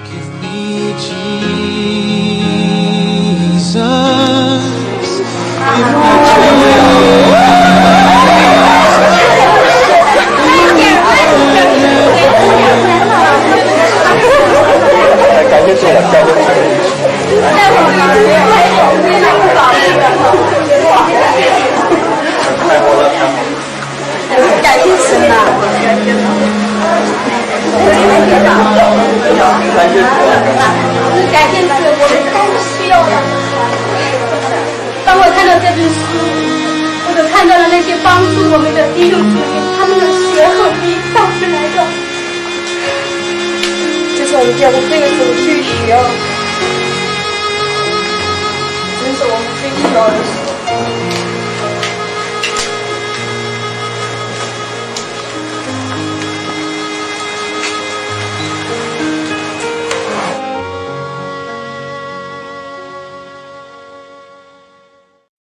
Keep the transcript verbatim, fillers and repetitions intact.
Give me Jesus. Give me Jesus. Thank you. 感谢主，我们都需要的。当我看到这本书，我就看到了那些帮助我们的弟兄姊妹，他们的血和皮带回来的。这是我们教会这个主日学，真是我们最需要的书。